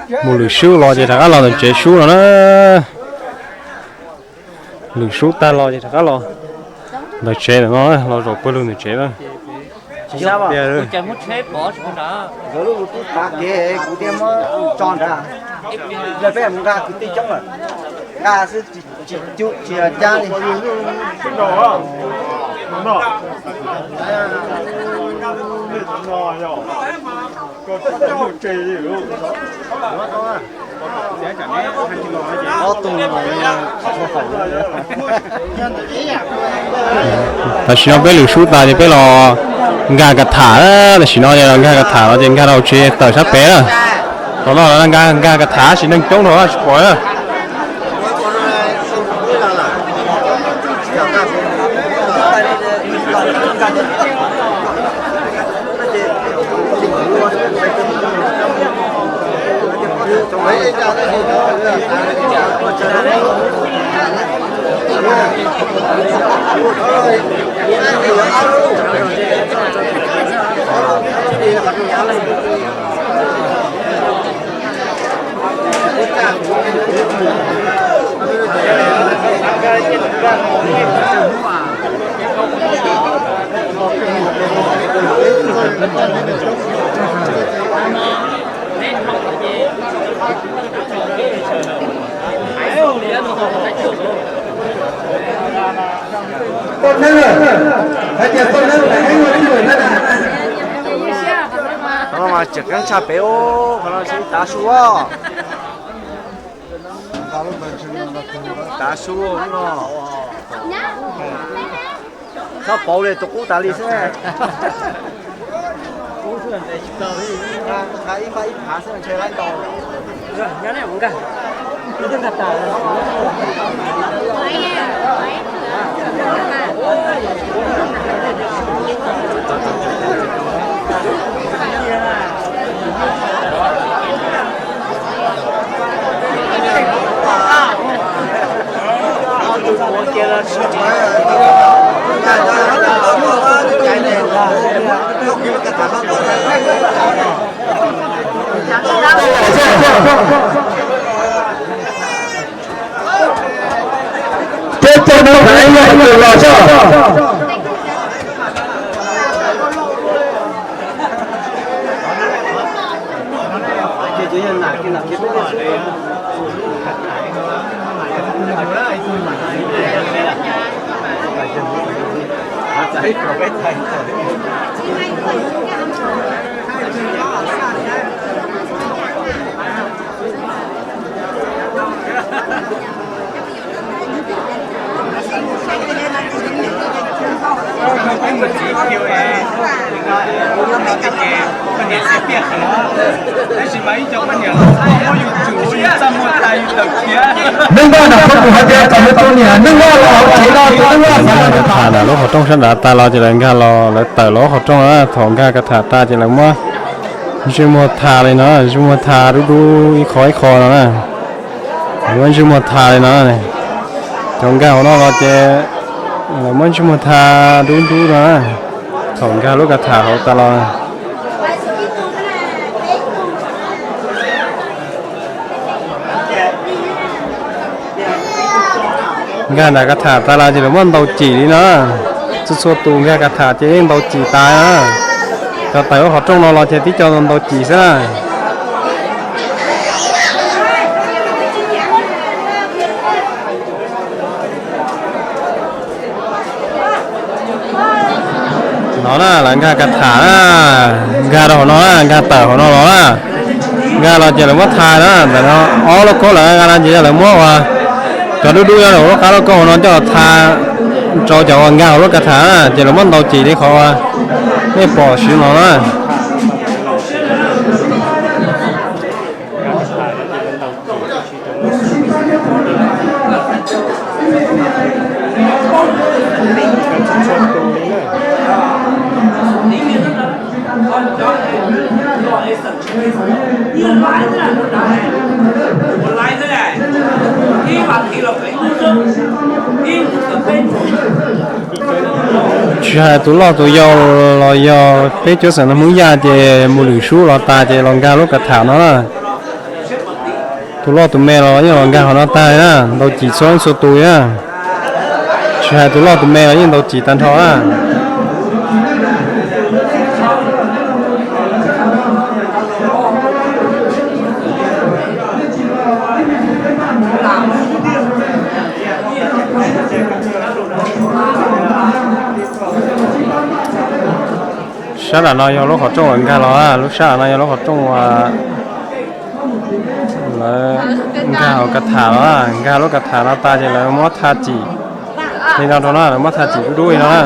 Mus lwm sub los ces rov qab los ntawm tsev sub no na. Lwm sub tag los ces rov qab los ntawm tsev ntawm no, los zaum pawg lug ntawm tsev na. Nkawd lub tub tav kev kuv thiaj muab tso nrad. Lawv peb mus nqa kwv tij coob lawm, nqa xwb tsis cub tsis cab li. Tam sim no peb lwm sub tas ces peb los nkag kas tham. Tam sim no nkag kas tham los ces nkag rau tsev tawm sab pem na. Tom no nkag kas tham tab sis neeg coob dhau tsis pom na. Qhov no mas tseem qeeb tshaj pem, qhov no tsis tav su. Tav su no. Txhob pauv li, tus qub tas li xwb. Ib pab ib phav xwb ntshe lab ntau. Peb caug no mas ib yam li los tso. Neej Vaj nram qhuav mus hais tias kom mus tus niam Neej Vaj los hauv tsev no, tus Neej Vaj xav nrog tham. Nram lub qhov rooj sab nrad tas los ces lawv nkag los, lawv tawm los qhov rooj na. Thaum nkag kas tham tas ces lawv muab ntsej muag tha li no, ntsej muag tha dub dub ib qho ib qho no na. Lawv muab ntsej muag tha li no. Cov nkag hauv no los ces lawv muab ntsej muag tha dub dub no na. Thaum nkag lub kas tham hauv tas los. Nkag nram kas tham tas los ces lawv muab ntaus cim li no. Txhua txhua tus nkag kas tham ces yeej ntaus cim tas na. Cov tawm lub qhov rooj no los ces tib co ntaus cim xwb na. No na, lawv nkag kas tham na, nkag rau hauv no na, nkag tawm hauv no los na. Nkag los ces lawv muab tha na, ntawm no ob lauj kaub lawv nqa no ces yog lawv muab ua cov dub dub nyob rau hauv lub qab lauj kaub hauv no coj los tha rau cov uas nkag hauv lub kas tham na, ces lawv muab ntaus cim li qhov uas nej pom siv no na. Tsis hais tus loj tus yau los yog peb cov xeem Hmoob Yaj ces mus lwm sub los tas ces los nkag lub kas tham no na. Tus loj tus me los yeej los nkag qhov no tag na, ntaus cim txhua leej txhua tus na. Tsis hais tus loj tus me los yeej ntaus cim tag nrho na. Sab nram no yog lub qhov rooj uas nkag los, lub sab nram no yog lub qhov rooj uas lawv nkag hauv ka tham los, nkag lub ka tham no tas ces lawv muab thaj cim li no rau na, lawv muab thaj cim dub dub li no na.